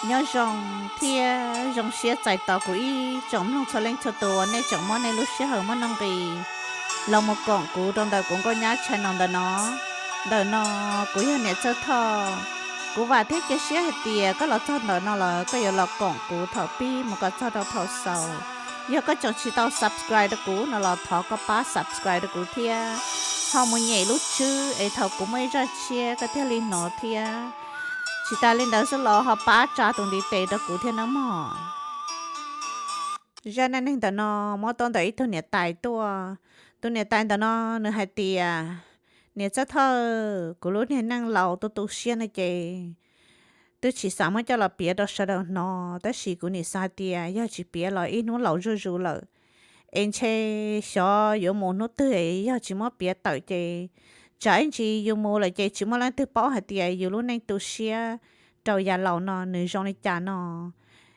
Nyob zoo thiab zoo siab txais tos kuv ib tsoom mloog txhua leej txhua tus uas nej tseem muab nej lub sij hawm muaj nuj nqis los mus koom kuv rau ntawm kuv Nkauj Nyab channel ntawm no. Ntawm no kuv yog Niam Txawj Thoj. Kuv vam thiab cia siab hais tias koj los txog ntawm no lawm koj yuav los koom kuv thaum pib mus kom txog rau thaum xaus. Yog koj tseem tsis tau subscribe rau kuv no los thov koj pab subscribe rau kuv thiab, ho mus nyem lub tswb es thaum kuv muaj ib zaj tshiab koj thiaj li hnov thiab. Tsis tas li ntawd xwb los ho pab tsa tus ntiv tes rau kuv thiab nawb mog. Zaj neej neeg ntawm no muab tuaj ntawm ib tug niam tais tuaj. Tus niam tais ntawm no nws hais tias, Niam Txawj Thawj, kuv lub niag neej laus tu tu siab no ces twb tsis xav muab coj los piav rau sawv daws hnov, tab sis kuv nim xav hais tias yog tsis piav los ib hnub laus zuj zus lawm, es ntshe xyov yuav mus hnub twg es yog tsis muab piav tawm ces tsam ib ntsis yus mus lawm ces tsis muaj leej twg paub hais tias yus lub neej tu siab rau yav laus no nws zoo li cas no.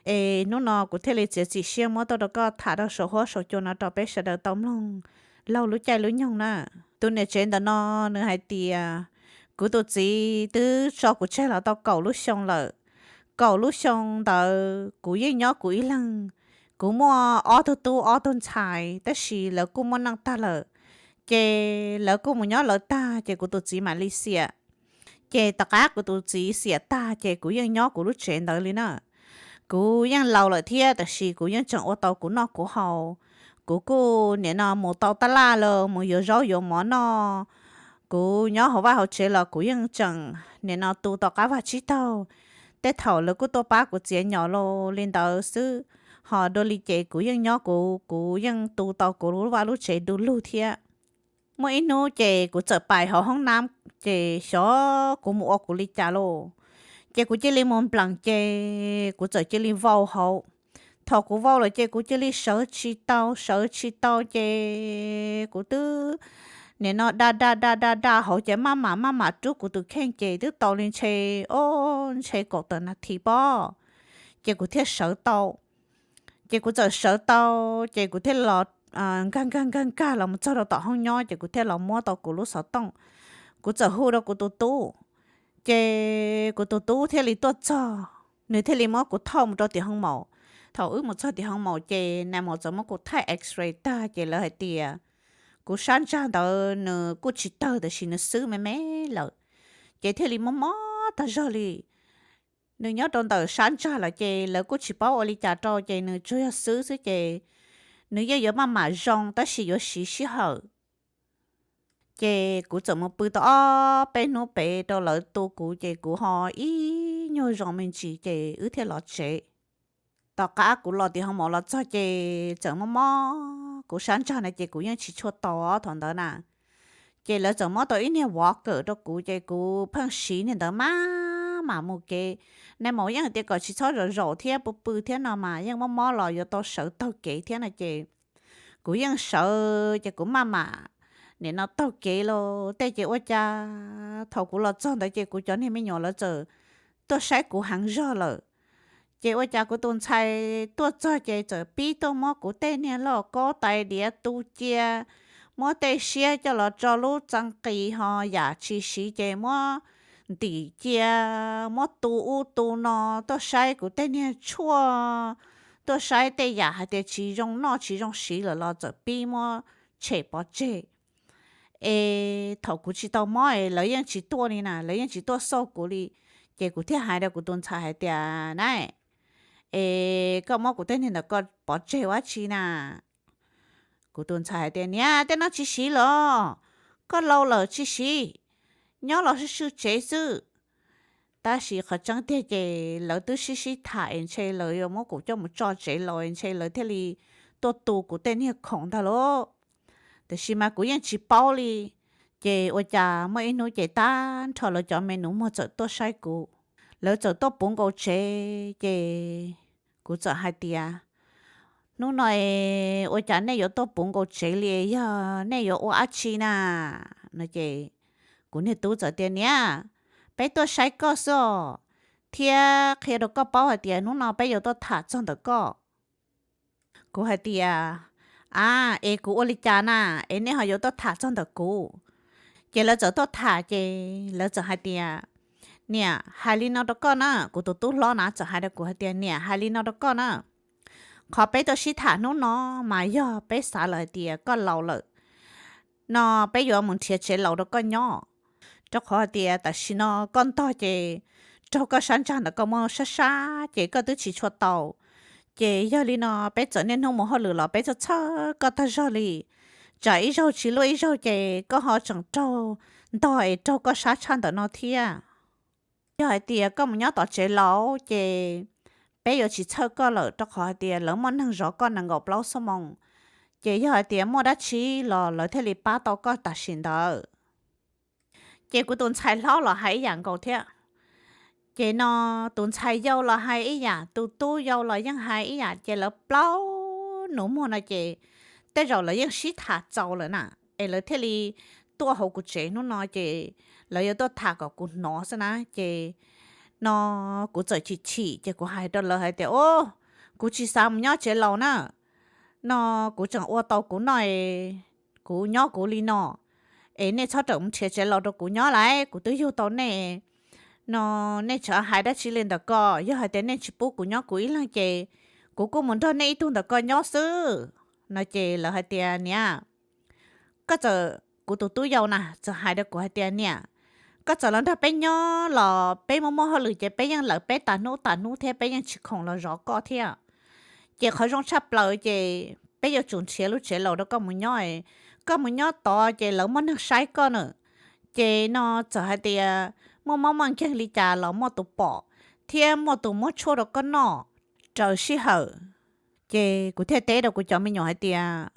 Es hnub no kuv thiaj li txiav txim siab muab tuaj rau koj tham rau saum huab saum cua no rau peb sawv daws tau mloog laug lub caij lub nyoog na. Tus niam tsev ntawm no nws hais tias, Kuv tus txiv twb tso kuv tseg los tau kaum lub xyoo lawm. Kaum lub xyoo ntawd kuv yeej nyob kuv ib leeg. Kuv muaj ob tug tub ob tug ntxhais tab sis lawv kuj muaj neej tag lawm, ces lawv kuj mus nyob lawv tag ces kuv tus txiv mam li xiam. Ces tom qab kuv tus txiv xiam tag ces kuv yeej nyob kuv lub tsev ntawd li na. Kuv yeej laus lawm thiab tab sis kuv yeej tseem ua tau kuv noj kuv haus. Kuv kuj nim no mus tau taj laj los mus yuav zaub yuavi mov noj. Kuv nyob hauv vaj hauv tsev los kuv yeej tseem nim no tu tau qab vag tsib taug. Tej thaum lawv kuj tuaj pab kuv txiav nyom los li ntawd xwb, ho dua li ces kuv yeej nyob kuv, kuv yeej tu tau kuv lub vaj lub tsev du lug thiab. Muaj ib hnub ces kuv txawm pais hauv hoob nab, ces xyov kuv mus ua kuv li cas lauj, ces kuv cia li mus nplees ces kuv txawm cia li vau hauv. Thaum kuv vau lawm ces kuv cia li sawv tsis tau, sawv tsis tau ces kuv twb nim no da da da da da hauv ces maj mam maj mam rub kuv tus kheej ces twb tau li ntshe, o, ntshe kaum tawm nas this pob, ces kuv thiaj sawv tau. Ces kuv txawm sawv tau, ces kuv thiaj los nkag nkag nkag nkag los mus txog rau tom hoob nyob ces kuv thiaj los muab tau kuv lub xov tooj. Kuv txawm hu rau kuv tus tub, ces kuv tus tub thiaj li tuaj txog, nws thiaj li muab kuv thauj mus rau tim hoo maum. Thaum wb mus txog tim hoo maum ces nais maum txawm muab kuv thaij X-ray tag ces lawv hais tias kuv sab ntsag ntawd nws kuj tsis tawg tab sis nws xwb me me lawm, ces thiaj li mob mob tag zog li. Nws nyob rau ntawm sab ntsag lawm ces lawv kuj tsis paub ua li cas rau ces nws tsuas yog xwb xwb ces nws yeej yuav maj mam zoo tab sis yuav siv sij hawm. Ces kuv txawm mus pw tau ob peb hnub pem rau lawv tu kuv ces kuv ho ib nyuag zoo me ntsis ces wb thiaj los tsev. Tom qab kuv los tim hoo maum los txog ces txawm mob mob kuv sab ntsag na ces kuv yeej tsis tshua tos thaum ntawd na. Ces lawv txawm muab tau ib niag walker rau kuv ces kuv pheej siv niag ntawd maj mam mus kev. Nais maum yeej hais tias kom tsis txhob zaum zaum thiab pw pw thiab no mas yeej mob mob los yuav tau sawv taug kev thiab no ces kuv yeej sawv ces kuv maj mam nim no taug kev los tej ces ua cas thaum kuv los txog ntawd ces kuv cov niag me nyuam lawv txawm tuaj saib kuv heev zog lawm. Ces ua cas kuv tus ntxhais tuaj txog ces txawm pib tuaj muab kuv tej niag lauj kaub tais diav tu cia, muab tej siab coj los tso lub txee qis ho yam tsis siv ces muab ntim cia, muab tu ub tu no, tuaj saib kuv tej niag tshuaj, tuaj saib tej yam hais tias tsis zoo noj tsis zoo siv lawm los txawm pib muab tshem pov tseg. Es thaum kuv tsis tau mob es lawv yeej tsis tuaj li na, lawv yeej tsis tuaj xauj kuv li. Ces kuv thiaj hais rau kuv tus ntxhais hais tias, na, es koj muab kuv tej niag ntawm ko pov tseg ua dab tsi na? Kuv tus ntxhais hais tias, niam, tej no tsis siv los, koj laus lawm tsis siv, nyob los sib swb tsev xwb. Tab sis qhov tseeb tiag ces lawv twb sib sib tham es ntshe lawv yuav muab kuv coj mus tso tsev los es ntshe lawv thiaj li tuaj tu kuv tej niag khoom ntag lauj. Tiam sis mas kuv yeej tsis paub li. Ces ua cas muaj ib hnub ces tag nrho lawv cov me nus muag txawm tuaj saib kuv, lawv txawm tuaj puv nkaus tsev ces kuv txawm hais tias, hnub no es ua cas nej yuav tuaj puv nkaus tsev li, yog nej yuav ua dab tsi na? No ces kuv niag tub txawm tias, niam, peb tuaj saib koj xwb os, thiab qhia rau koj paub hais tias hnub no peb yuav tuaj tham txog ntawm koj. Kuv hais tias, a, es kuv ua li cas na, es nej ho yuav tuaj tham txog ntawm kuv? Ces lawv txawm tuaj tham ces lawv txawm hais tias, Niam, hais li no rau koj na, kuv tus tub hlob na txawm hais rau kuv hais tias, niam, hais li no rau koj na, qhov peb tuaj sib tham hnub no mas yog peb xav lawm hais tias koj laus lawm no, peb yuav mus nrhiav tsev laus rau koj nyob, rau qhov hais tias tam sim no koj ntog ces raug koj sab ntsag ntawm koj muaj sab sab ces koj twb tsis tshua tau. Ces yog li no peb txawm niaj hnub mus hauj lwm los peb txhawj txhawj koj tag zog li, tsam ib zaug tsis luaj ib zaug ces koj ho tseem raug ntog es raug koj sab tshaj ntawm no thiab. Yog hais tias koj mus nyob tom tsev laus ces peb yuav tsis txhawj koj lawm, rau qhov hais tias lawv muaj neeg zov koj nees nkaum plaub xuab moos. Ces yog hais tias muaj dab tsi los lawv thiaj li pab tau koj tam sim ntawd. Ces kuv tus ntxhais hlob los hais ib yam nkaus thiab. Ces no tus ntxhais yau los hais ib yam, tus tub yau los yeej hais ib yam, ces lawv plaub nus muag no ces tej zaum lawv yeej sib tham txaus lawm na, es lawv thiaj li tuaj hauv kuv tsev hnub no ces lawv yuav tuaj tham kom kuv hnov xwb na. Ces no kuv txawm chim chim ces kuv hais rau lawv hais tias, o, kuv tsis xav mus nyob tsev laus na, no kuv tseem ua tau kuv noj, kuv nyob kuv li no, es nej txhob rawm mus nrhiav tsev laus rau kuv nyob lawm, kuv twb yug tau nej no, nej tseem hais dab tsi li ntawm ko, yog hais tias nej tsis pub kuv nyob kuv ib leeg ces kuv kuj mus nrog nej ib tug ntawm ko nyob xwb. No ces lawv hais tias, niam, koj txawm, kuv tus tub yau na txawm hais rau kuv hais tias, niam, koj txawm los nrog peb nyob los peb muaj muaj hauj lwm ces peb yeej lawm peb tas hnub tas hnub thiab peb yeej tsis khoom los zov koj thiab. Ces qhov zoo tshaj plaws ces peb yuav tsum nrhiav lub tsev laus rau koj mus nyob, koj mus nyob tod ces lawv muaj neeg saib koj na. Ces no txawm hais tias muaj mob muaj nkeeg li cas los muaj tus pom thiab muaj tus muab tshuaj rau koj noj raws sij hawm. Ces kuv thiaj teb rau kuv cov me nyuam hais tias,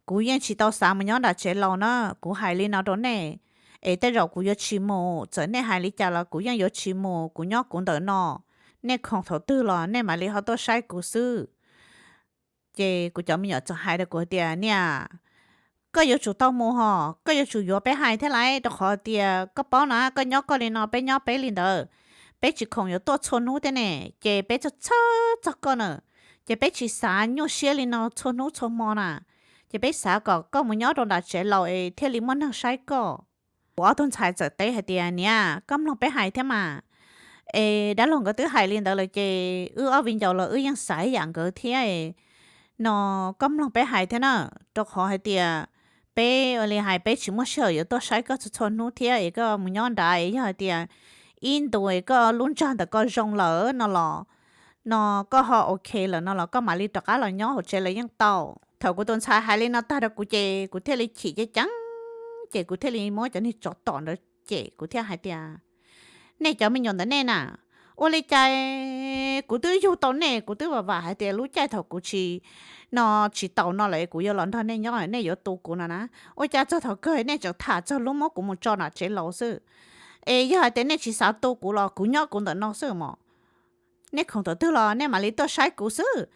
kuv yeej tsis tau xav mus nyob nram tsev laus na, kuv hais li no rau nej, es tej zaum kuv yuav tsis mus, txawm nej hais li cas los kuv yeej yuav tsis mus, kuv nyob kuv ntawm no, nej khoom thaum twg los nej mam li ho tuaj saib kuv xwb. Ces kuv cov me nyuam txawm hais rau kuv hais tias, niam, koj yuav tsum tau mus hos, koj yuav tsum yuav peb hais thiab lauj, rau qhov tias koj paub na, koj nyob koj li no peb nyob peb li ntawd, peb tsis khoom yuav tuaj txhua hnub thiab ne, ces peb txhawj txhawj txog koj na, ces peb tsis xav nyuaj siab li no txhua hnub txhua hmo na, ces peb xav kom koj mus nyob rau nram tsev laus es thiaj li muaj neeg saib koj. Kuv ob tug ntxhais txawm teb hais tias, niam, koj mloog peb hais thiab mas, es dab laug nkawd twb hais li ntawd lawm ces wb ob viv ncaus los wb yeej xav ib yam nkawd thiab, no koj mloog peb hais thiab na, rau qhov hais tias peb ua li hais peb tsis muaj sij hawm yuav tuaj saib koj txhua txhua hnub thiab, es koj mus nyob nrad es yog hais tias ib ntus es koj lub ntsag ntawm koj zoo lawm no los, no koj ho ok lawm no los koj mam li rov qab los nyob hauv tsev lawv yeej tau. Thaum kuv tus ntxhais hais li no tag rau kuv ces kuv thiaj li chim ceev ceev, ces kuv thiaj li muab cov niag tsov tom ntawd cem, kuv thiaj hais tias, nej cov me nyuam ntawm nej na, ua li cas kuv twb yug tau nej, kuv twb vam vam hais tias lub caij thaum kuv tsis, no tsis taus no lawm kuv yuav los nrog nej nyob nej yuav tu kuv no na, ua cas txog thaum kawg nej tseem tham txog lub muab kuv mus tso nram tsev laus xwb. Es yog hais tias nej tsis xav tu kuv los kuv nyob kuv ntawm no xwb mos. Nej khoom thaum twg los nej mam li tuaj saib kuv xwb.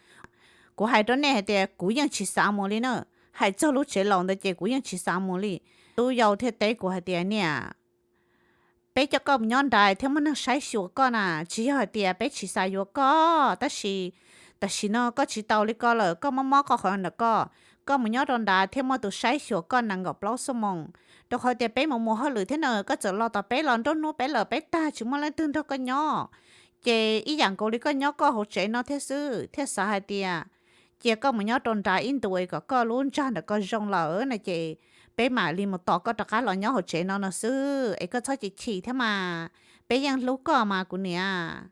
Kuv hais rau nej hais tias kuv yeej tsis xav mus li na. Hais txog lub tsev laus ntawd ces kuv yeej tsis xav mus li. Tub yau thiaj teb kuv hais tias, niam, peb coj koj mus nyob nrad thiab muaj neeg saib xyuas koj na, tsis yog hais tias peb tsis xav yuav koj, tab sis tam sim no koj tsis tau li ko lawm, koj mob mob koj qhov ntawm ko, koj mus nyob rau nrad thiaj muaj tus saib xyuas koj nees nkaum plaub xuab moos. Rau qhov tias peb mus mus hauj lwm thiab na, koj txawm los tom peb los nruab hnub peb lawm peb tag tsis muaj leej twg nrog koj nyob, ces ib yam nkaus li koj nyob koj hauv tsev no thiab xwb, thiaj xav hais tias cia koj mus nyob rau nrad ib ntus es kom koj lub ntsag ntawm koj zoo lawm no ces peb mam li mus tos koj rov qab los nyob hauv tsev no no xwb, es koj txhob chim chim thiab mas, peb yeej hlub koj mas kuv niam.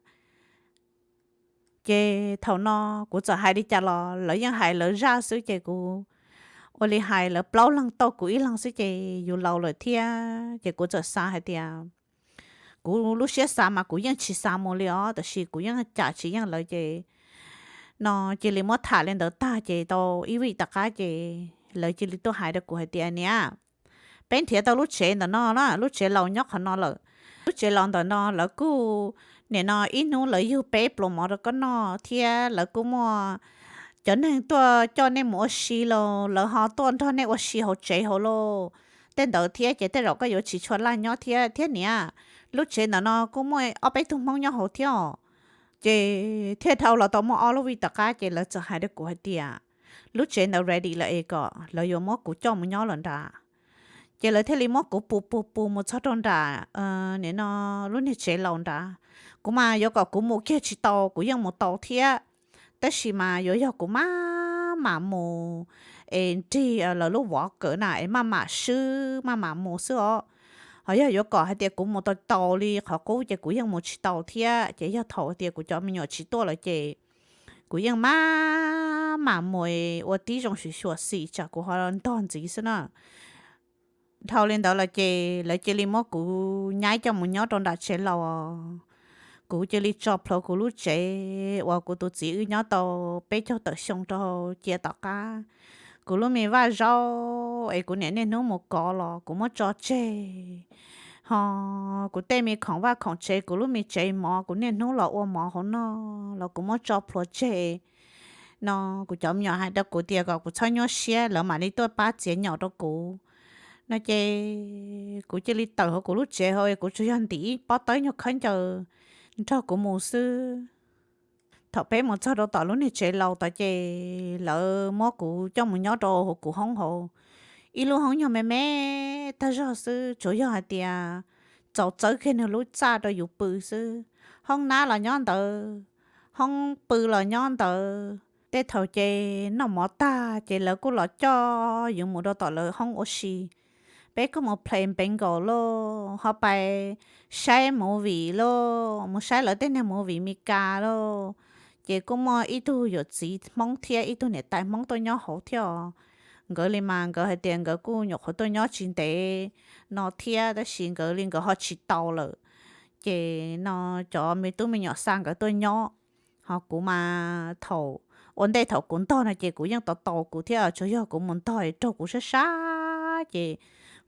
Ces thaum no kuv txawm hais li cas los lawv yeej hais lawv zaj xwb, ces kuv ua li hais lawv plaub leeg tau kuv ib leeg xwb ces yus laus lawm thiab, ces kuv txawm xav hais tias, kuv lub siab xav mas kuv yeej tsis xav mus li os, tab sis kuv yeej cam tsis yeej lawv ces no cia li muab tham li ntawd tag ces tau ib vij tom qab ces lawv cia li tuaj hais rau kuv hais tias, niam, peb nrhiav tau lub tsev ntawm no na, lub tsev laus nyob qhov no lawm. Lub tsev laus ntawm no lawv kuj, nim no ib hnub lawv yug peb pluas mov rau koj noj thiab lawv kuj muaj cov neeg tuaj coj nej mus ua si los lawv ho tuaj nrog nej ua si hauv tsev hauv lauj, tej ntawd thiab ces tej zaum koj yuav tsis tshua laj nyob thiab thiab niam. Lub tsev ntawm no kuj muaj ob peb tug Hmoob nyob hauv thiab os. Ces thiaj dhau los tau muaj ob lub vij tom qab ces lawv txawm hais rau kuv hais tias lub tsev ntawd ready lawm es kom lawv yuav muab kuv coj mus nyob lawm nrad. Ces lawv thiaj li muab kuv pus pus pus mus txog rau nram, nim no, lub niag tsev laus nrad. Kuv mas yuav kom kuv mus kiag tsis tau, kuv yeej mus tau thiab. Tab sis mas yuav yog kuv maj mam mus es nrig lawv lub vov kawm na es maj mam swb maj mam mus xwb os. Ho yog yuav kom hais tias kuv mus tau tau li qhov qub ces kuv yeej mus tsis tau thiab. Ces yog thaum tias kuv cov me nyuam tsis tuaj lawm ces kuv yeej maj mam mus ua tib zoo xyuam xim tsam kuv ho ntog ntxiv xwb na. Dhau li ntawd los ces lawv cia li muab kuv nyaib coj mus nyob rau nram tsev laus. Kuv cia li tso plhuav kuv lub tsev uas kuv tus txiv wb nyob tau peb caug tawm xyoo rau cia tom qab. Kuv lub me vaj zaub es kuv niam niaj hnub mus kov los kuv muab tso tseg. Ho kuv tej me khoom vaj khoom tsev, kuv lub me tsev mov kuv niaj hnub los ua mov hauv noj los kuv muab tso plhuav tseg. No kuv cov me nyuam hais rau kuv tias kom kuv txhob nyuaj siab, lawv mam li tuaj pab txiav nyaum rau kuv. No ces kuv cia li tawm hauv kuv lub tsev hauv, kuv tsuas yog ntim ib pob tawb nyuag khaub ncaws nrog kuv mus xwb. Thaum peb mus txog rau tom lub niag tsev laus tod ces lawv muab kuv coj mus nyob rau hauv kuv hoob hauv, ib lub hoob nyuag me me tag zog xwb, tsuas yog hais tias txaus txawb kiag nws lub txaj rau yus pw xwb. Hoob nab los nyob ntawd, hoob pw los nyob ntawd. Tej thaum ces noj mov tag ces lawv kuj los coj yus mus rau tom lawv hoob ua si. Peb kuj mus play bingo lauj, ho pais saib movie lauj, mus saib lawv tej niag movie Meskas lauj. Ces kuj muaj ib tug yawm txiv Hmoob thiab ib tug niam tais Hmoob tuaj nyob hauv thiab os. Nkawd li mas nkawd hais tias nkawd kuj nyuam qhuav tuaj nyob tsis ntev no thiab, tab sis nkawd li nkawd ho tsis tau lawm. Ces no cov me tub me nyuam xa nkawd tuaj nyob. Ho kuv mas thaum ua ntej thaum kuv ntog no ces kuv yeej tau tau kuv thiab, tsuas yog kuv mus ntog raug kuv sab sab ces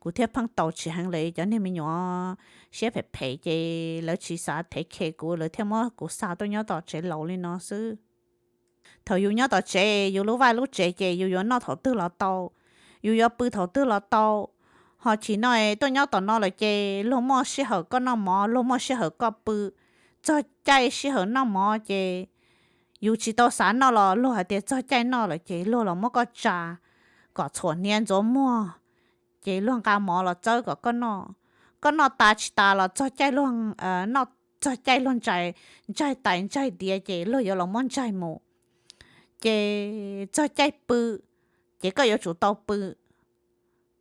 kuv thiaj pheej tau tsis heev lawm. Cov niag me nyuam siab phem phem ces lawv tsis xav thev khe kuv, lawv thiaj muab kuv xa tuaj nyob tom tsev laus li no xwb. Thaum yus nyob tom tsev, yus lub vaj lub tsev ces yus yuav noj thaum twg los tau, yus yuav pw thaum twg los tau. Ho chim no tuaj nyob tom no lawm ces luag muaj sij hawm koj noj mov, luag muaj sij hawm koj pw. Txog caij sij hawm noj mov ces yus tsis tau xav noj los luag hais tias txog caij noj lawm ces luag los muab koj tsa kom txhuam hniav ntxuav muag, ces luag nqa mov los txawb kom koj noj. Koj noj tas tsis tas los txog caij luag, noj txog caij luag ntsaig, ntsaig tais ntsaig diav ces luag yuav los muab ntsaig mus. Ces txog caij pw, ces koj yuav tsum tau pw.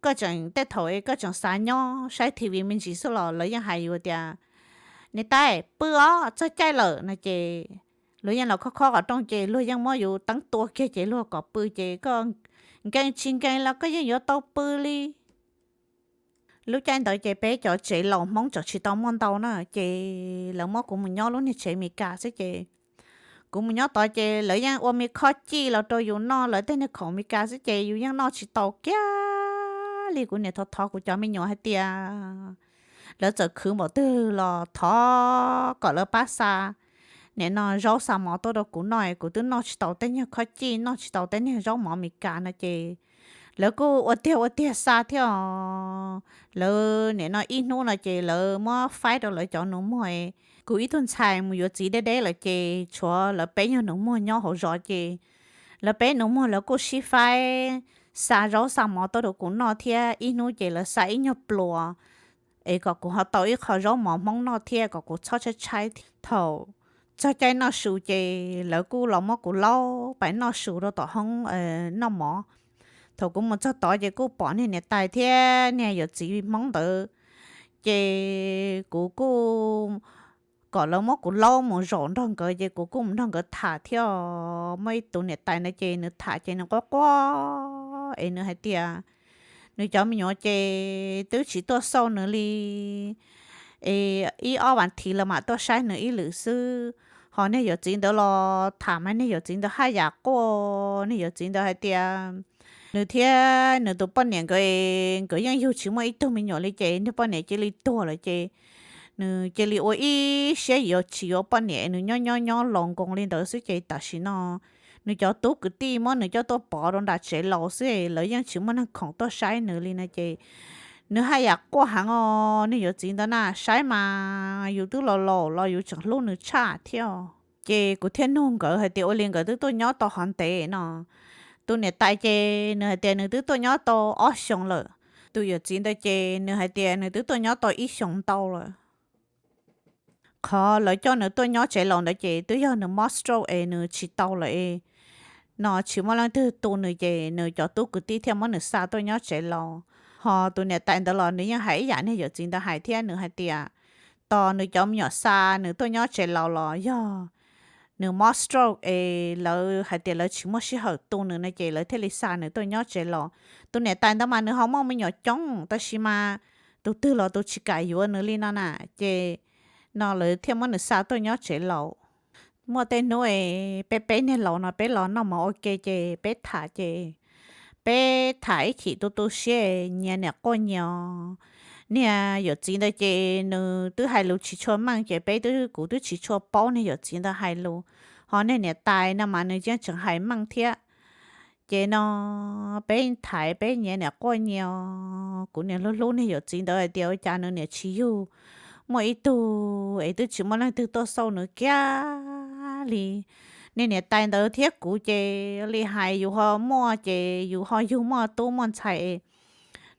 Koj tseem tej thaum koj tseem xav nyob saib T V me ntsis xwb los lawv yeej hais yus tias, niam tais pw os, txog caij lawm no ces luag yeej los khob khob qhov rooj ces luag yeej muab yus teeb tua kiag ces luag kom pw ces koj nkees tsis nkees los koj yeej yuav tau pw li. Lub caij ntawd ces peb cov tsev laus Hmoob tseem tsis tau muaj ntau na, ces lawv muab kuv mus nyob lub niag tsev Meskas xwb ces kuv mus nyob tod ces lawv yeej ua me khob cij los rau yus noj lawv tej niag khoom Meskas xwb ces yus yeej noj tsis tau kiag li. Kuv niam thov thov kuv cov me nyuam hais tias lawv txawm khwv npaum twg los thov kom lawv pab xa nim no zaub xa mov tuaj rau kuv noj, kuv twb noj tsis tau tej niag khob cij, noj tsis tau tej niag zaub mov Meskas no ces lawv kuj ua tiag ua tiag xa thiab os. Lawv nim no ib hnub no ces lawv muab faib rau lawv cov nus muag. Kuv ib tug ntxhais mus yuav txiv deb deb lawm ces tshuav lawv peb nyuag nus muag nyob hauv zos ces lawv peb nus muag lawv kuj sib faib xa zaub xa mov tuaj rau kuv noj thiab, ib hnub ces lawv xa ib nyuag pluas es kom kuv ho tau ib qho zaub mov Hmoob noj thiab kom kuv txhob tshaib tshaib. Thaum txog caij noj su ces lawv kuj los muab kuv laub pais noj su rau tom hoob noj mov. Thaum kuv mus txog tod ces kuj pom niag niam tais thiab niag yawm txiv Hmoob ntawd, ces kuv kuj kom lawv muab kuv laub mus zaum nrog nkawd ces kuv kuj mus nrog nkawd tham thiab. Muaj ib tus niam tais no ces nws tham ces nws quaj quaj es nws hais tias nws cov me nyuam ces twb tsis tuaj xauj nws li, es ib ob vas thiv lawv mam tuaj saib nws ib lwm xwb. Ho niag yawm txiv ntawd los tham mas niag yawm txiv ntawd haj yam quaj. Niag yawm txiv ntawd hais tias nws thiab nws tus poj niam nkawd, nkawd yeej yug tsis muaj ib tug me nyuam li ces niag poj niam cia li tuag lawm ces nws cia li ua ib siab yuav tsis yuav poj niam, nws nyob nyob nyob los nkoos li ntawd xwb ces tam sim no nws cov tub kwv tij muab nws coj tuaj pov rau nram tsev laus xwb, lawv yeej tsis muaj neeg khoom tuaj saib nws li no ces nws haj yam quaj heev os. Niag yawm txiv ntawd na, saib mas yus twb los laus los yus tseem hlub nws tshaj thiab. Ces kuv thiaj nug nkawd hais tias ua li nkawd twb tuaj nyob tau qhov ntev no. Tus niam tais ces nws hais tias nws twb tuaj nyob tau ob xyoos lawm. tus yawm txiv ntawd ces nws hais tias nws twb tuaj nyob tau ib xyoos ntau lawm. Qhov lawv coj nws tuaj nyob tsev laus ntawd ces twb yog nws mob stroke es nws tsis tau lawm no tsis muaj leej twg tu nws ces nws cov tub kwv tij thiaj muab nws xa tuaj nyob tsev laus. Ho tus niam tais ntawd los nws yeej hais ib yam niag yawm txiv ntawd hais thiab, nws hais tias tos nws cov me nyuam xa nws tuaj nyob tsev laus los yog nws mob stroke es lawv hais tias lawv tsis muaj sij hawm tu nws no ces lawv thiaj li xa nws tuaj nyob tsev laus. Tus niam tais ntawd mas nws ho muaj me nyuam coob tab sis mas tus twg los tus tsis kam yuav nws li no na, ces no lawv thiaj muab nws xa tuaj nyob tsev laus. Muaj tej hnub es peb peb niag laus no peb los noj mov ua ke ces peb tham ces peb tham ib chim tu tu siab nyias niam quaj nyias. Niag yawm txiv ntawd ces nws twb hais lus tsis tshua meej ces peb twb, kuv twb tsis tshua paub niag yawm txiv ntawd hais lus. Ho niag niam tais no mas nws yeej tseem hais meej thiab. Ces no peb thaiv peb nyias niam quaj nyias, kuv niam hlub hlub niag yawm txiv ntawd hais tias ua cas nws niam tsis yug, muaj ib tug es twb tsis muaj leej twg tuaj xauj nws kiag li. Niag niam tais ntawd thiab kuv ces li hais yus ho muaj ces yus ho yug muaj tub muaj ntxhais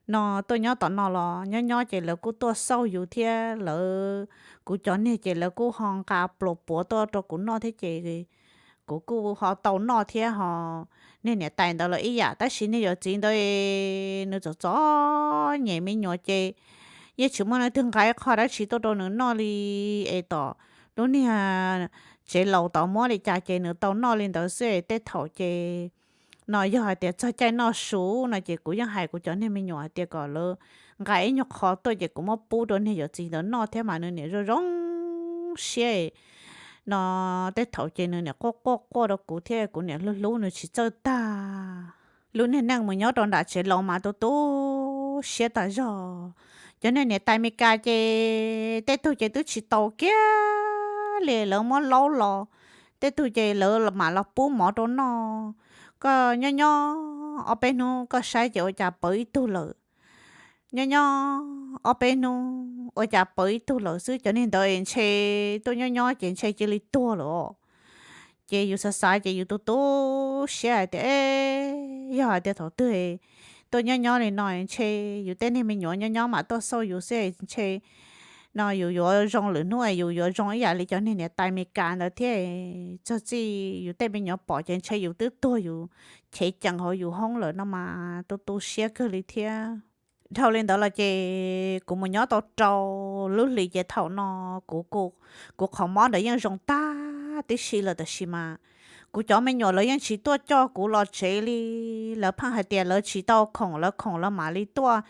no tuaj nyob tom no los nyob nyob ces lawv kuj tuaj xauj yus thiab lawv, kuv cov niag ces lawv kuj ho nqa pluas puav tuaj rau kuv noj thiab ces kuv kuj ho tau noj thiab ho. Niag niam tais ntawd los ib yam tab sis niag yawm txiv ntawd nws txom txom nyem me nyuam ces yeej tsis muaj leej twg nqa ib qho dab tsi tuaj rau nws noj li es tom lub niag tsev laus tod muab li cas ces nws tau noj li ntawd xwb es tej thaum ces no yog hais tias txog caij noj su no ces kuv yeej hais kuv cov niag me nyuam hais tias kom lawv nqa ib nyuag qho tuaj ces kuv muab pub rau niag yawm txiv ntawd noj thiab mas nws niam zoo zoo siab no tej thaum ces nws niam quaj quaj quaj rau kuv thiab kuv niam hlub hlub nws tsis txawj tag. Lub niag neej mus nyob rau nram tsev laus mas tu tu siab tas zog. Cov niag niam tais Meskas ces tej tug ces twb tsis tau kiag li lawv muab laub los, tej tug ces lawv mam los pub mov rau noj. Koj nyob nyob ob peb hnub koj saib ces ua cas pawv ib tug lawm, nyob nyob ob peb hnub ua cas pawv ib tug lawm xwb. Cov niag ntawd es ntshe tuaj nyob nyob ces ntshe cia li tuag lawm os. Ces yus xav xav ces yus tu tu siab hais tias yog hais tias thaum twg tuaj nyob nyob li no ntshe yus tej niag me nyuam nyob nyob mam tuaj xauj yus xwb ntshe no yus yuav zoo lwm hnub yus yuav zoo ib yam li cov niag niam tais Meskas ntawd thiab. Txog txij yus tej me nyuam pom ces ntshe yus twb tuag yus chev cees hauv yus hoob lawm no mas tu tu siab kawg li thiab. Dhau li ntawd los ces kuv mus nyob tau rau lub hlis ces thaum no kuv, kuv qhov mob ntawd yeej zoo tag tib si lawm tab sis mas kuv cov me nyuam lawv yeej tsis tuaj coj kuv los tsev li. Lawv pheej hais tias lawv tsis tau khoom, lawv khoom lawv mam li tuaj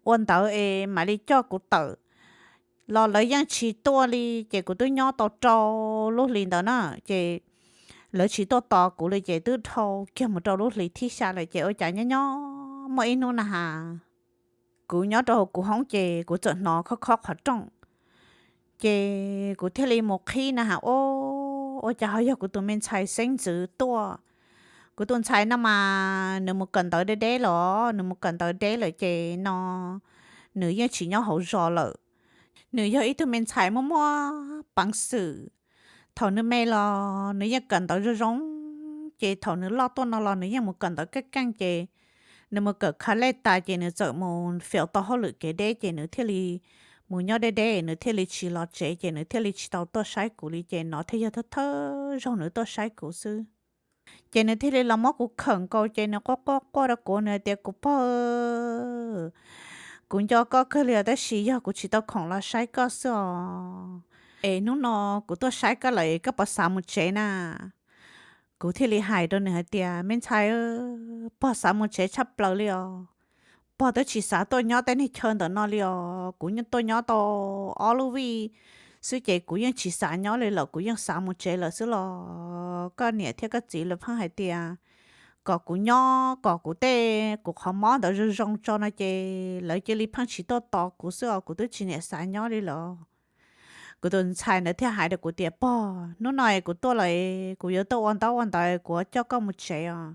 ua ntawd es mam li coj kuv tawm los lawv yeej tsis tuaj li. Ces kuv twb nyob tau rau lub hlis ntawd na ces lawv tsis tuaj tos kuv li ces twb dhau kiag mus rau lub hlis thib xya lawm ces ua cas nyob nyob muaj ib hnub na has kuv nyob rau hauv kuv hoob ces kuv txawm hnov khob khob qhov rooj. Ces kuv thiaj li mus qhib na has, o, ua cas ho yog kuv tus me ntxhais xeeb ntxwv tuaj. Kuv tus ntxhais no mas nws mus kawm ntawv deb deb los, nws mus kawm ntawv deb lawm ces no nws yeej tsis nyob hauv zos lawm. Nws yog ib tug me ntxhais muaj muaj peev xwm. Thaum nws me los nws yeej kawm ntawv zoo zoo, ces thaum nws loj tuaj no los nws yeej mus kawm ntawv keej keej ces nws mus kawm college tas ces nws txawm mus fail tau hauj lwm kev deb ces nws thiaj li mus nyob deb deb nws thiaj li tsis los tsev ces nws thiaj li tsis tau tuaj saib kuv li ces no thiaj yog thawj thawj zaug nws tuaj saib kuv xwb. Ces nws thiaj li los muab kuv khawm nkaus ces nws quaj quaj quaj rau kuv, nws hais tias kuv pog, kuv nco koj kawg li os tab sis yog kuv tsis tau khoom los saib koj xwb os. Es hnub no kuv tuaj saib koj lawm es koj puas xav mus tsev na? Kuv thiaj li hais rau nws hais tias me ntxhais, pog xav mus tsev tshaj plaws li os. Pog twb tsis xav tuaj nyob tej niag chaw ntawm no li os. Kuv yeej tuaj nyob tau ob lub vij xwb ces kuv yeej tsis xav nyob li lawm, kuv yeej xav mus tsev lawm xwb los. Koj niam thiab koj txiv lawv pheej hais tias kom kuv nyob kom kuv tej, kuv qhov mob ntawd zoo zoo tso no ces lawv cia li pheej tsis tuaj tos kuv xwb os, kuv twb tsis niam xav nyob li lawm. Kuv tus ntxhais ntawd thiaj hais rau kuv tias pog, hnub no es kuv tuaj lawm, kuv yuav tuaj ua ntaub ua ntawv, kuv yuav coj koj mus tsev os.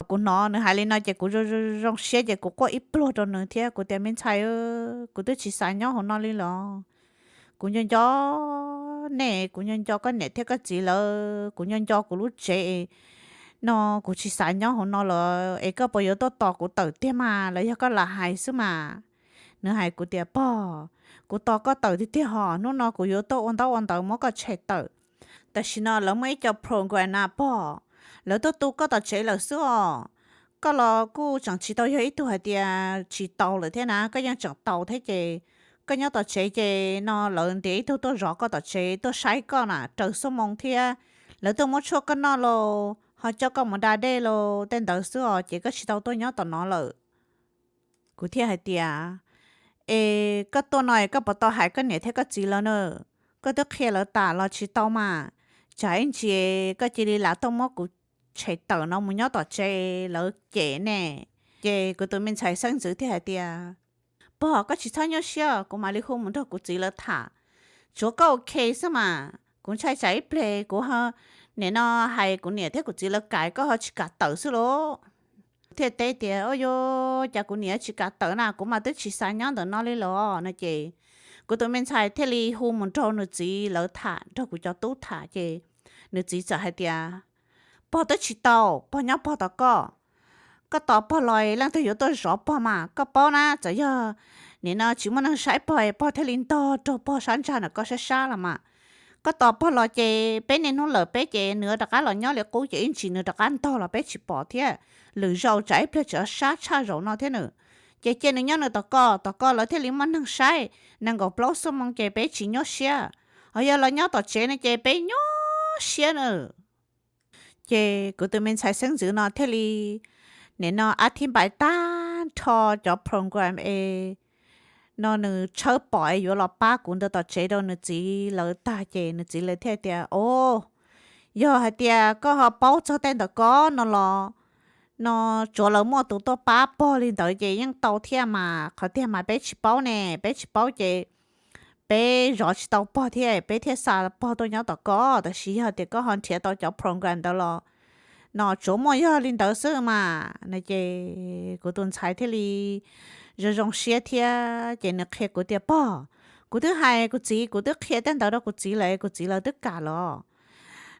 Kuv hnov nws hais li no ces kuv zoo zoo siab ces kuv quaj ib pluag rau nws thiab kuv tias me ntxhais, kuv twb tsis xav nyob hauv no li los. Kuv nco nco nej, kuv nco nco koj niam thiab koj txiv lawv, kuv nco nco kuv lub tsev. no kuv tsis xav nyob hauv no lawm es koj puas yuav tuaj tos kuv tawm tiag mas los yog koj lam hais xwb mas? Nws hais kuv tias, Pog, kuv tos koj tawm tiag tiag hos, hnub no kuv yuav tuaj ua ntaub ua ntawv muab koj tshem tawm. Tam sim no lawv muaj ib co program na pog, lawv tuaj tu koj tom tsev lawm xwb os. Koj los kuj tseem tsis tau yog ib tug hais tias tsis taus lawm thiab na, koj yeej tseem taus thiab ces koj nyob tom tsev ces no lawv ntiav ib tug tuaj zov koj tom tsev tuaj saib koj na raws xuab moos thiab. Lawv tuaj muab tshuaj koj noj los ho coj koj mus da dej los tej ntawd xwb os, ces koj tsis tau tuaj nyob tom no lawm. Kuv thiaj hais tias, Es koj tuaj no es koj puas tau hais koj niam thiab koj txiv lawv na? Koj twb qhia lawv tas los tsis tau mas, tsam ib ntsis koj cia li lam tuaj muab kuv tshem tawm no mus nyob tom tsev lawv cem ne. Ces kuv tus me ntxhais xeeb ntxwv thiaj hais tias, Pog, koj tsis txhob nyuaj siab, kuv mam li hu mus nrog kuv txiv lawv tham. Tsuav koj ok xwb mas, kuv ntshai tsam ib pliag kuv nim no hais kuv niam thiab kuv txiv lawv kam koj ho tsis kam tawm xwb lauj. Thiaj teb tias, Ua cas kuv niam tsis kam tawm na, kuv mas twb tsis xav nyob ntawm no li los no. Ces kuv tus me ntxhais thiaj li hu mus nrog nws txiv lawv tham, nrog kuv cov tub tham ces nws txiv txawm hais tias, Pog twb tsis tau, pog nyob pog tos koj. Koj tos pog los leej twg yuav tuaj zov pog mas koj paub na, txawm yog nim no tsis muaj neeg saib pog es pog thiaj li ntog raug pog sab ntsag ntawm koj sab sab los mas. Koj tos pog los ces peb niaj hnub lawm peb ces nws rov qab los nyob li qub ces ib ntsis nws rov qab ntog los peb tsis pom thiab. Lwm zaus tsam ib pliag tseem sab tshaj zaum no thiab nws. Ces cia nws nyob nws tos koj, tos koj lawv thiaj li muaj neeg saib. Nees nkaum plaub xuab moos ces peb tsis nyuaj siab. Ho yog los nyob tom tsev no ces peb nyuaj siab na. Ces kuv tus me ntxhais xeeb ntxwv no thiaj li nim no ab thib npais tag nrho cov program es no nws tshawb pom es yuav los pab kuv ntawd tom tsev rau nws txiv lawv tag ces nws txiv lawv thiaj tias, O, yog hais tias koj ho paub txog tej ntawm ko no los no tsuav lawv muaj tus tuaj pab pog li ntawd ces yeej tau thiab mas, qhov tiag mas peb tsis paub ne, peb tsis paub ces peb zov tsis tau pog thiab peb thiaj xa pog tuaj nyob tom ko. Tab sis yog tias koj ho nrhiav tau cov program ntawd los no tsuav muaj yog li ntawd xwb mas no. Ces kuv tus ntxhais thiaj li zoo zoo siab thiab ces nws qhia kuv tias, Pog, kuv twb hais kuv txiv, kuv twb qhia tej ntawd rau kuv txiv lawm, kuv txiv lawv twb kam los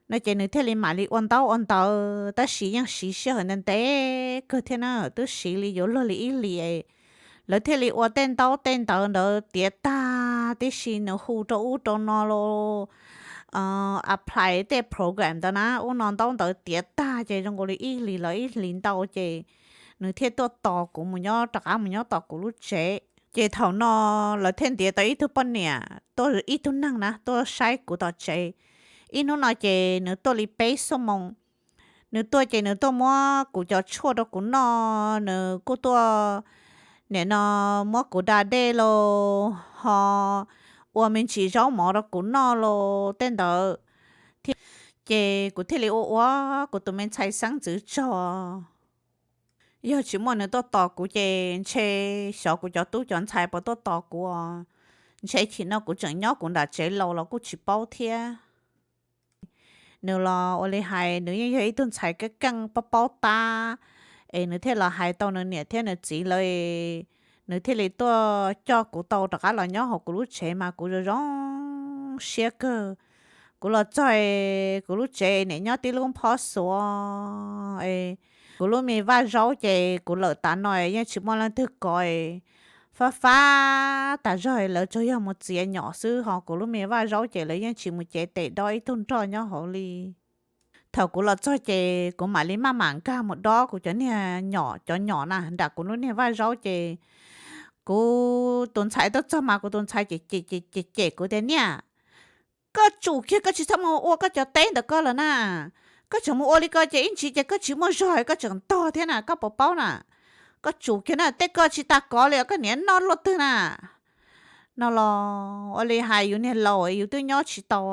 no. Ces nws thiaj li mam li ua ntaub ua ntawv, tab sis yeej siv sij hawm ntev ntev kawg thiab na, twb siv li yuav luag li ib hlis. Lawv thiaj li ua tej ntaub tej ntawv ntawd tiav tag tib si, nws hu rau ub rau no los apply tej program ntawd na, ub no ntaub ntawv tiav tag ces zoo nkaus li ib hlis los ib hlis ntau ces nws thiaj tuaj tos kuv mus nyob, rov qab mus nyob tom kuv lub tsev. Ces thaum no lawv thiaj ntiav tau ib tug poj niam tuaj, ib tug neeg na tuaj saib kuv tom tsev. Ib hnub no ces nws tuaj li peb xuab moos. Nws tuaj ces nws tuaj muab kuv cov tshuaj rau kuv noj, nws kuj tuaj nim no muab kuv da dej los ho ua me ntsis zaub mov rau kuv noj los tej ntawd thiab. Ces kuv thiaj li ua ua kuv tus me ntxhais xeeb ntxwv tsaug. Yog tsis muaj nws tuaj tos kuv ces ntshe xyov kuv cov tub cov ntxhais puas tuaj tos kuv os. Ntshe chim no kuv tseem nyob kuv nram tsev laus los kuj tsis paub thiab. Nws los ua li hais nws yeej yog ib tug ntxhais keej keej paub paub tab, es nws thiaj los hais tau nws niam thiab nws txiv lawv, nws thiaj li tuaj coj kuv tau rov qab los nyob hauv kuv lub tsev mas kuv zoo zoo siab kawg. Kuv los txog kuv lub tsev nim nyob tib lub nphob xuav, kuv lub me vaj zaub ces kuv lawm tav no yeej tsis muaj leej twg kov. Fab fab tas zog lawv tsuas yog mus txiav nyom xwb, ho kuv lub me vaj zaub ces lawv yeej tsis mus cev tes dob ib tug nroj nyob hauv li. Thaum kuv los txog ces kuv mam li maj mam nkag mus dob kuv cov niag nyom, cov nyom na nram kuv lub niag vaj zaub ces kuv tus ntxhais tuaj txog mas kuv tus ntxhais cem cem cem kuv tias, Niam, koj tsum kiag, koj tsis txhob mus ua koj cov teb ntawm koj lawm na. Koj tseem mus ua li ko ces ib ntsis ces koj tsis muaj zog koj tseem ntog thiab na, koj puas paub na? Koj tsum kiag na, tej koj tsis tas kov li, koj niam noj luaj twg na. No los ua li hais yus niag laus yus twb nyob tsis tau,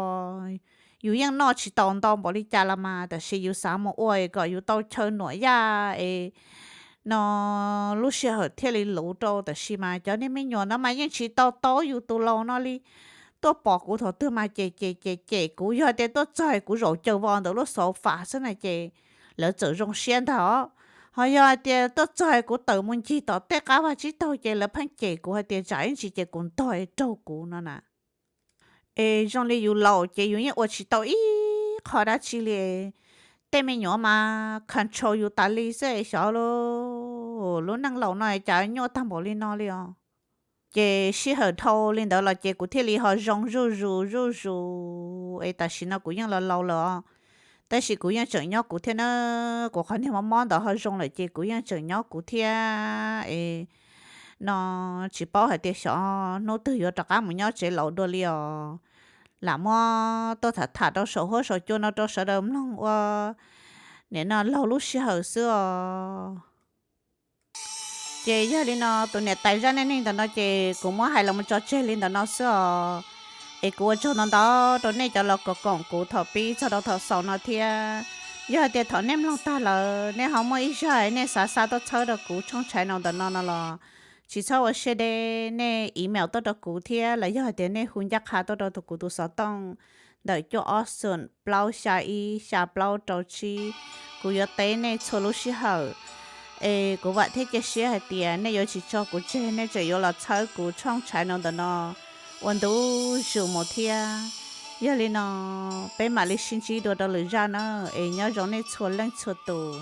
yus yeej noj tsis tau ntau npaum li cas los mas, tab sis yus xav mus ua kom yus tau chaw nuam yaj es no lub sij hawm thiaj li luv rau. Tab sis mas cov niag me nyuam no mas yeej tsis tau taub yus tus laus no li. Tuaj pom kuv thaum twg mas cem cem cem cem kuv, yog tias tuaj txog kuv zaum caws vos ntawm lub xauv fam xwb na ces lawv txawm zoo siab ntag os. Ho yog hais tias tuaj txog kuv tawm mus ncig tom tej qab vaj tsib taug ces lawv pheej cem kuv hais tias tsam ib ntsis ces kuv ntog es raug kuv no na. Es zoo li yus laus ces yus yeej ua tsis tau ib qho dab tsi li. tej me nyuam mas control yus tas li xwb es xyov lub neej laus no cas nyuaj tag npaum li no li os. Ces sij hawm dhau li ntawd los ces kuv thiaj li ho zoo zuj zus zuj zus es tam sim no kuv yeej laus laus lawm os. Tab sis kuv yeej tseem nyob kuv thiab na, kuv qhov niag mob mob ntawd ho zoo lawm ces kuv yeej tseem nyob kuv thiab es no tsis paub hais tias xyov hnub twg yuav rov qab mus nyob tsev laus dua li os. Lam muab tuaj tham tham rau saum huab saum cua no rau sawv daws mloog ua nim no laug lub sij hawm xwb os. Ces yog li no tus niam tais zaj neej neeg ntawm no ces kuv muab hais los mus tso tseg li ntawm no xwb os. Es kuv ua tsaug ntau ntau rau nej cov los koom koom kuv thaum pib txog rau thaum xaus no thiab. Yog hais tias thaum nej mloog tag lawm nej ho muaj ib zaj nej xav xa tuaj txhawb rau kuv tshooj channel ntawm no no los tsis txhob ua siab deb, nej email tuaj rau kuv thiab los yog hais tias nej hu ncaj qha tuaj rau tus kuv tus xov tooj ntawm cuaj ob xoom plaub xya ib xya plaub rau tsib. Kuv yuav teb nej txhua lub sij hawm. Es kuv vam thiab cia siab hais tias nej yuav tsis tso kuv tseg, nej tseem yuav los txhawb kuv tshooj channel ntawm no ua ntu zus mus thiab. Yog li no peb mam li sib ntsib dua rau lwm zaj na, es nyob zoo nej txhua leej txhua tus.